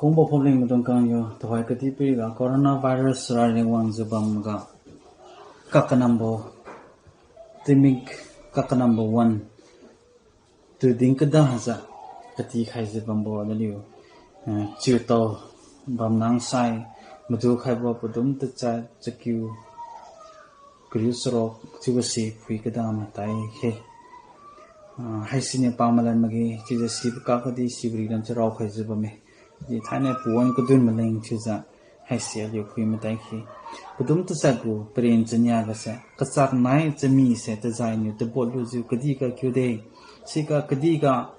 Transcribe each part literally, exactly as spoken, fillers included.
Kungbo phumling maidung kang yo, tuhoi kadihpiriga coronavirus rari wangjiu bamga, kakanambo, tingmik kakanambo wan, tu din kadajiu, katikhaijiu bambo naliu, eh, chiutao bamnang sai, madukhaibo padum tachat chakiu, kariu charuk chiubo si phui kada matai khe. Ah, haisiniu pamalan makge, chiujiu sibo kak kadi sibo rilam chiu raokhaijiu bamme. Di thainai pawan kadun maleng chiujiu, haise aliu phui matai khe. Padum tachat gu paren chania gase, kachak nai chami se tajainiu tabot lujiu kadih ga kiude. Siga kadih ga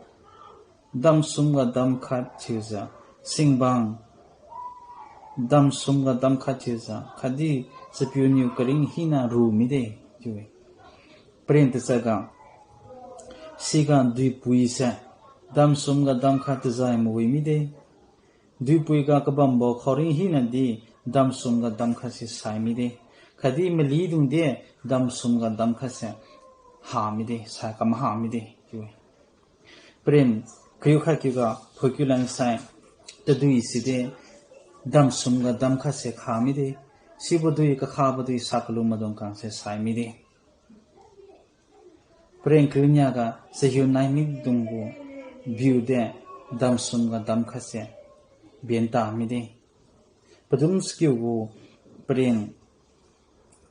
damsum ga damkhat thiujiu, singbang damsum ga damkhat thiujiu, khatdi chapiuniu karing hina ru mide, chiu-e. Paren tachat ga, siga duipui se, damsum ga damkhat tajai mawi mide. Duipui ga kabambo khaoring hina di damsum ga damkhat se sai mide. Khatdi malidung di damsum ga damkhat se ha mide, sai kamha mide, chiu-e. Paren kariu khat kiuga phuikiu lansai, tadui sidi damsum ga damkhat se kha mide. Sibo dui kakhabo dui sakalu maidung kang se sai mide. Paren kariu nia ga chahiu nai mikdung gu biu de damsum ga damkhat se benta mide. Padum chakiu gu paren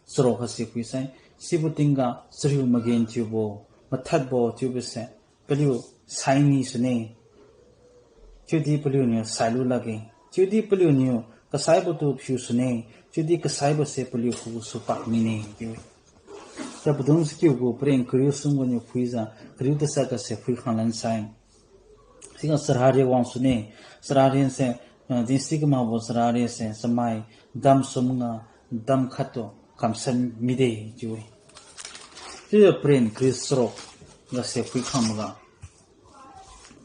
charuk ga se phuisai, sibo tingga chariu magenthiubo, mathadbo chiubo se paliu saini sune. Chiudi paliuniu sailu lakge. Chiudi paliuniu kasaibo tu phiu sune. Chiudi kasaibo se paliu khusu pak mine, chiu-e. Sa padum chakiu gu paren kariu sum ganiu phuijiu, kariu tachat ga se phui khang lansai, siga charari wang sune. Charari se, ah, dinsi kamakbo charari se chamai damsum ga damkhat tu kamsan mide, chiu-e. Chiujiu paren kariu charuk ga se phui khang maga,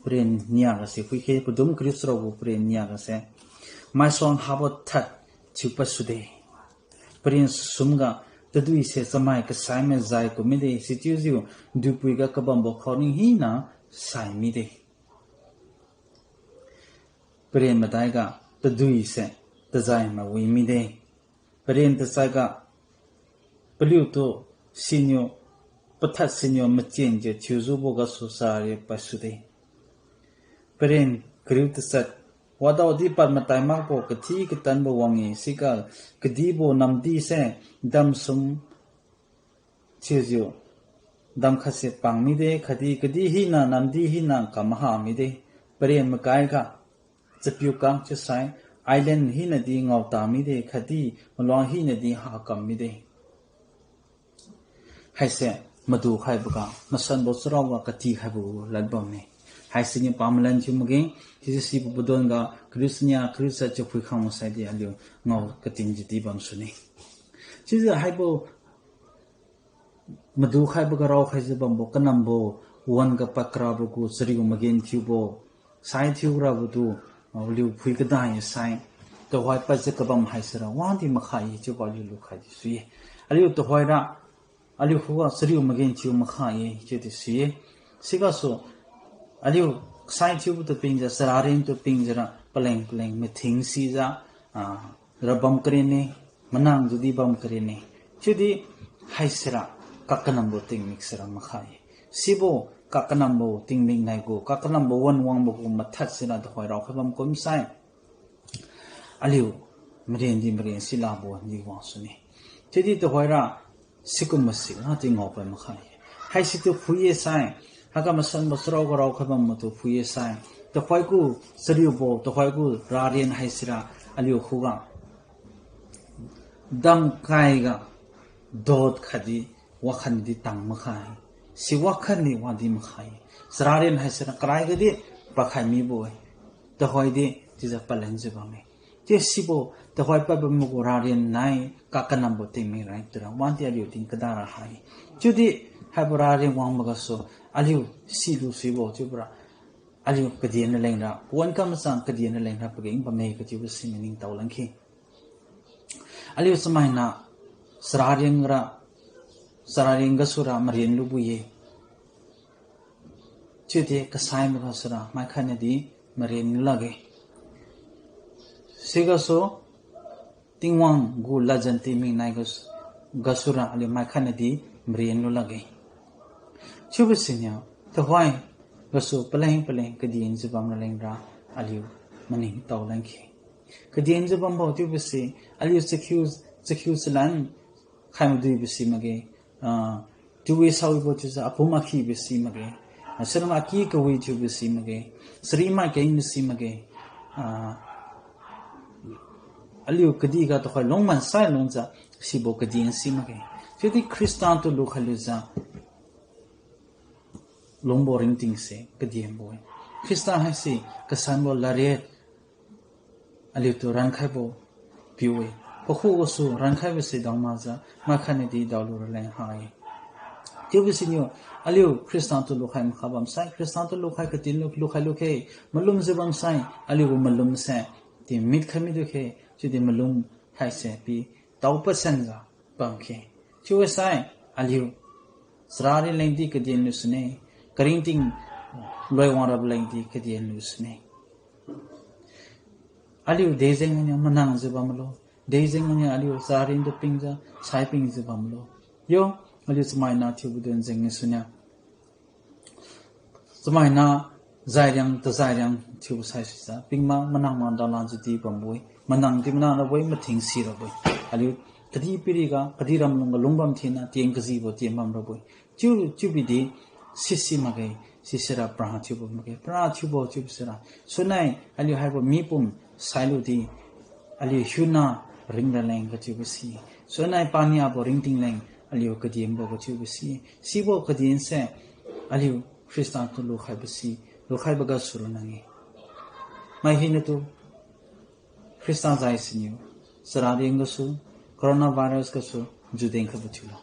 paren nia ga se phui khe, padum kariu charuk gu paren nia ga se, maisuang habo thad thiupad sude. Paren sum ga, tadui se chamai kasai majai kum mide, sichiujiu duipui ga kabambo khaoring hina sai mide. Paren madai ga, tadui se tajai mawi mide. Paren tachat ga, paliutu siniu, pathad siniu machenjiu thiujiubo gasu chari pasude. Paren kariu tachat, wadaodi pad matai makbo kathi katanbo wang-e, siga kadibo namdi se damsum thiujiu damkhat se pang mide, khatdi kadih hina namdi hina kamaha mide. Paren makai ga, chapiu kang chiusai, island hinadi ngaota mide, khatdi maluang hinadi hakam mide. Haise madu khaiboga masanbo charao ga katikhaibo gu lad bamme. Haisiniu pamalan thiu makge, chiujiu sibo padon ga kariu chania kariu tachat chiu phui khang masaidi aliu ngao katinjiu di bam sune. Chiujiu haibo madu khaiboga raokhaijiu bambo kanambo, wan ga padkarabo gu chariu magenthiubo, sai thiurabo tu, aliu phui kada-e sai, tuhoi padjiu kabam haisira wangdi makha-e chiubo aliu lukhai di sui-e. Aliu tuhoira, aliu khuga chariu magenthiu makha-e chiudi sui-e. Sigasu, aliu sai thiubo tu pingjiu, chararen tu pingjiura paleng paleng mathing sijiu, ah, ra bam karenne, manang judi bam karenne. Chiudi haisira kakanambo tingmik sira makha-e. Sibo kakanambo tingmik nai gu, kakanambo wan wangbo gu mathad sira tuhoi raokhai bam kumsai, aliu maren di maren silabo di wang sune. Chiudi tuhoira sikum masi ngati ngaopad makha-e. Haisitu phui-e sai, haiga masanbo charao ga raokhai bambo tu phui-e sai, tuhoi gu chariubo, tuhoi gu raren haisira aliu khuga damkaiga dot khatdi wakhan di tang makha-e. Si wakhan ni wadi makha-e. Chararen haisira karai gadi pakhai mibo-e. Tuhoidi chiujiu palanjiu bamme. Chiu sibo tuhoi pad bambo gu raren nai, kakanambo tingmik rai tura wangdi aliu din kadara hai. Chiudi haibo raren wangbo gasu aliu silu suibo chiubora, aliu kadin na lengra, pawan kamachang kadin na lengra pageng bamme kachiubo si maningtao langkhe. Aliu chamaina chararen ra, chararen gasura maren lubo-e. Chiudi kasai magasura maikhatnadi maren lu lakge. Sigasu Tingwang gu ladjan ti mingnai gas-, gasura aliu mai khatnadi maren lu lakge. Chiubo siniu, tuhoi gasu paleng paleng kadinjiu bam raleng ra aliu maningtao langkhe. Kadinjiu bambo chiubo se, aliu chakhiu, chakhiu chalan khai maduibo si makge, ah, tiuwi sawibo chiujiu apum akhibo si makge, ah, sarima aki kawi thiubo si makge, chari mai kengbo si makge, ah, aliu kadihga tuhoi lungman sai lungjiu sibo kadin si makge. Chiudi Khrista tu lukhai lujiu lungbo ringtingse kadinbo-e. Khrista haise kasanbo ladriat aliutu rankhaibo piu-e. Pakhu gasu rankhaibo se dao makjiu, mai khatnadi daolu raleng ha-e. Chiubo siniu, aliu Khrista tu lukhai makha bamsai, Khrista tu lukhai katin lu, lukhai lukhe, malumjiu bamsai, aliu gu malumse, ti mitkhai midu khe, chiudi malum haise pi, tao pasanjiu bamkhe. Chiusai, aliu, chararin lengdi kadin lusune, karingting loi wangrabo lengdi kadin lusune. Aliu dejeng aniu manangjiu bamlo. Dejeng aniu aliu chararin tu pingjiu, sai pingjiu bamlo. Yo, aliu chamaina thiubo dun jeng suniu. Chamaina zairiang, tazairiang thiubo saisuijiu pingma manang ma daolanjiu di bambo-e. Manang di manang rabo-e, mathing si rabo-e. Aliu kadihpiriga, kadih ramlungga lungbam thinna, tieng kajibo tieng bam rabo-e. Chiu, chiubidi, sisi makge, sisira para thiubo makge, para thiubo chiubo sira. Sunai, aliu haibo mipum sailudi, aliu hiuna ring raleng kachiubo si. Sunai paniabo ringting leng, aliu kadinbo kachiubo si. Sibo kadinse, aliu Khrista tu lukhaibo si, lukhaibo gasu ronna-e. Mai hinatu, Khrista jai siniu, chararin gasu, coronavirus gasu, juden khaibo thiulo.